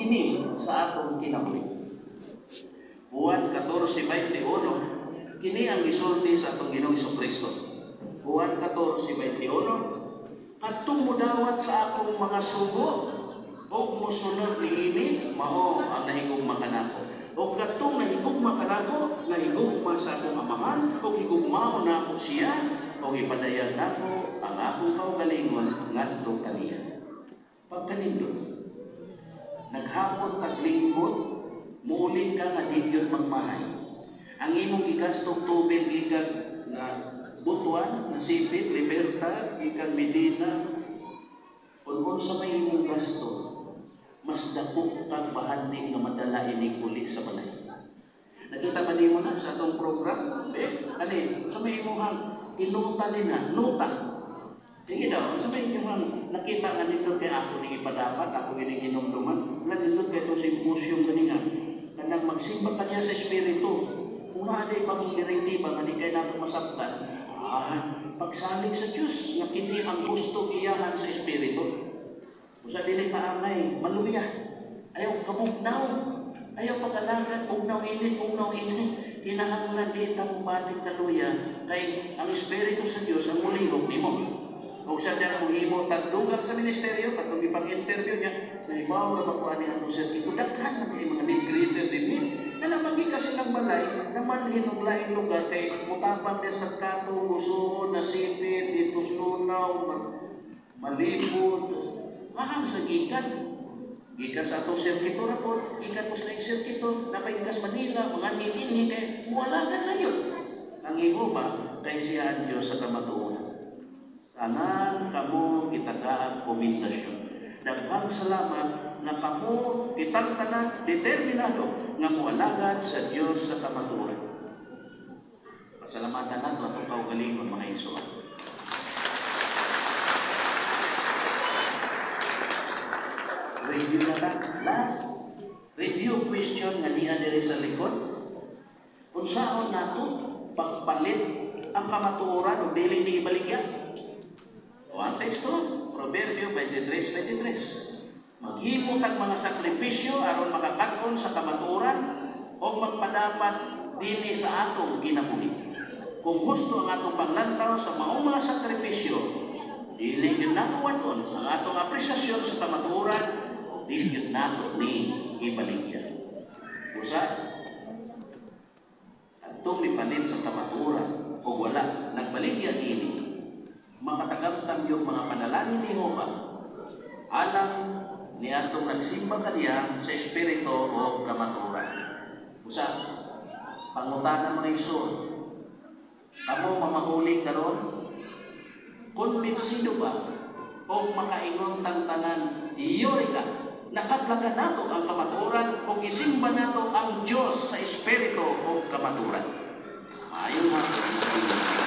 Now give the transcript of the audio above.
kini sa atong kinabuhi. Juan 14:21, kini ang gisulti sa atong Ginoong Kristo. Juan 14:21, "Kadtong mudawat sa akong mga sugo ug mosunod niini, mao ang nahigugma kanako. Ug kadtong nahigugma kanako, nahigugma sa akong Amahan, ug higugmaon nako siya, ug ipadayag nako ang akong kaugalingon ngadto kaniya." Pagkanindot, naghapon taglingkod, muuli ka nga di gyud magmahay. Ang imong gigastong tubig gikan na Butuan, Nasipit, Libertad, gikan Medina, kung unsa may imong gasto, mas dako kag bahandi nga madala ini uli sa balay. Nakita ba nimo na sa atong program? Eh, ali, sa may imuhang inuta ni na, nuta. Sige daw, sa may imuhang nakita nga nindot kay ako ning ipadapat, ako gining hinumduman, wala nindot kay itong symposium gani nga. Kanang magsimba kaniya sa Espiritu. Kung naa di pa mong direktiba nga di kay nato masabtan, pagsalig sa Dios nga kini ang gusto iyahan sa Espiritu. Usa dili kaangay, maluya. Ayaw kabugnaw. Ayaw pag-alagad, bugnaw init, bugnaw init. Kinahanglan di ta mobating kaluya kay ang Espiritu sa Dios ang mulihok nimo. Kung sa diyan mo himo tagdugang sa ministeryo, katong ipang-interview niya, nahibaw ra ba ko ani atong sir? Daghan man kay mga need greeter din ni. Kana magi kasi ng balay, namanhin og laing lugar kay mutabang niya sa Kato, Gusuhon, Nasipit, dito sa Lunaw, Malipod. Maham sa gikan. Gikan sa atong sirkito ra po, gikan po sa laing sirkito, napay gikas Manila, mga ngiti kay mualagan na yun. Ang Jehova kay siya ang Diyos sa kamatuoran. Tanan kamo kitagaang komendasyon. Daghang salamat nga kamo kitang tanan determinado nga mualagad sa Dios sa kamatuoran. Pasalamatan nato atong kaugalingon, mga igsoon. Review na lang. Last review question nga niya diri sa likod. Unsaon nato pagpalit ang kamatuoran o dili ni ibaligya? O ang teksto, Proverbio 23:23. Maghimo tag mga sakripisyo aron makakag-on sa kamatuoran o magpadapat dinhi sa atong kinabuhi. Kung husto ang atong panglantaw sa maong mga sakripisyo, dili gyud nato wad-on ang atong apresasyon sa kamatuoran o dili gyud nato ni ibaligya. Usa, adtong mipalit sa kamatuoran o wala nagbaligya niini, makatagamtam yung mga panalangin ni Jehova alang ni atong nagsimba kaniya sa espiritu o kamatuoran. Usa, pangutana mga igsoon, kamo mamahuli karon, kumbinsido ba o makaingon tang tanan, yuri ka, nakaplaga nato ang kamatuoran o gisimba nato ang Dios sa espiritu o kamatuoran? Maayong hapon.